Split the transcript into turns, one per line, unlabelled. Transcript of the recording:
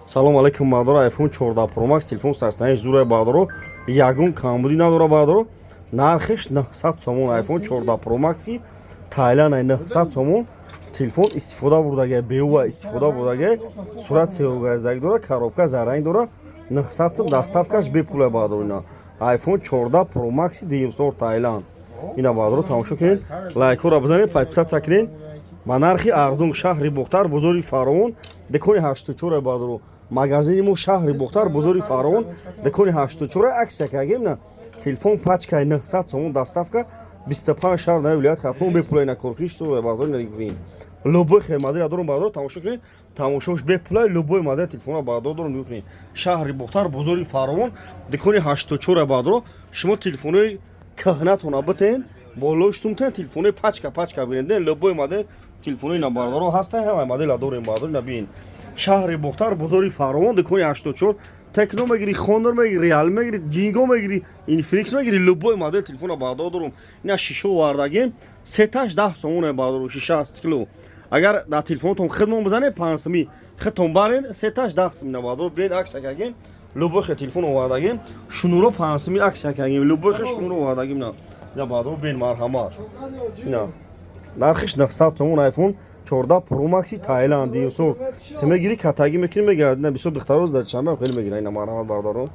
Салом алейкум, бардоро. iPhone 14 Pro Max, телефон сарсанаи зура, бардоро, ягон камбудӣ надора, бардоро. Нархиш 900 сомон. iPhone 14 Pro Max Тайланд, 900 сомон. Телефон истифода бурдага, беува истифода бурдага, сурат сеогаздагӣ дора, коробка заранг дора. 900 сом, доставкаш бепула, бардоро. Ина iPhone 14 Pro Max дуюмсор Тайланд. Ина, бардоро, тамошо кунед, лайкҳоро бизанед, подписаться кунед. Ба нархи арзон, шаҳри Бохтар, бозори Фаровон, дукони 84, бардоро. Магазини мо шаҳри Бохтар, бозори Фаровон, дукони 84. Акция кардем на телефон, пачкаи 900 сомон, доставка 25 шаҳр на вилоят Хатлон бепула. Ина коркуниш бардоро, нигоҳ. Любой хел модела дорум, бардоро, тамошо кунед, тамошош бепула. Любой модел телефона, бардоро, дорум, нигоҳ кунед. Шаҳри Бохтар, бозори Фаровон, дукони 84, бардоро. Шумо телефонои кӯҳнатона битен, болоштумтен, телефонои пачка пачка бинед. Любой модел телефонои на, бардоро, ҳаста, ҳамаи модела дорем, бардоро. На бин, шаҳри Бохтар, бозори Фаровон, дукони 84. Техно мегири, Хонор мегири, Реал мегири, Ҷинго мегири, Инфиникс мегири, любой модел телефона, бардоро, дорум. Ина шиша овардагем, сеташ 10 сомоне, бардоро. Шиша, стекло, агар дар телефонотон хидмон бизанед, 5 сомӣ хидтон барен, сеташ 10 сом. На, бардоро, биед, акция кардем, любой хел телефон овардагем. Шнуро 5 сомӣ акция кардем, любой хел шнуро овардагем. На, ина, бардоро, бин, марҳамат. Ина нархиш 900 сомон, iPhone 14 Pro Max Таиланд, димсор. Мегири, катагӣ мекунӣ, мега. На, бисёр духтаро дар чанба хеле мегиранд. Ина, марҳамат, бардоро.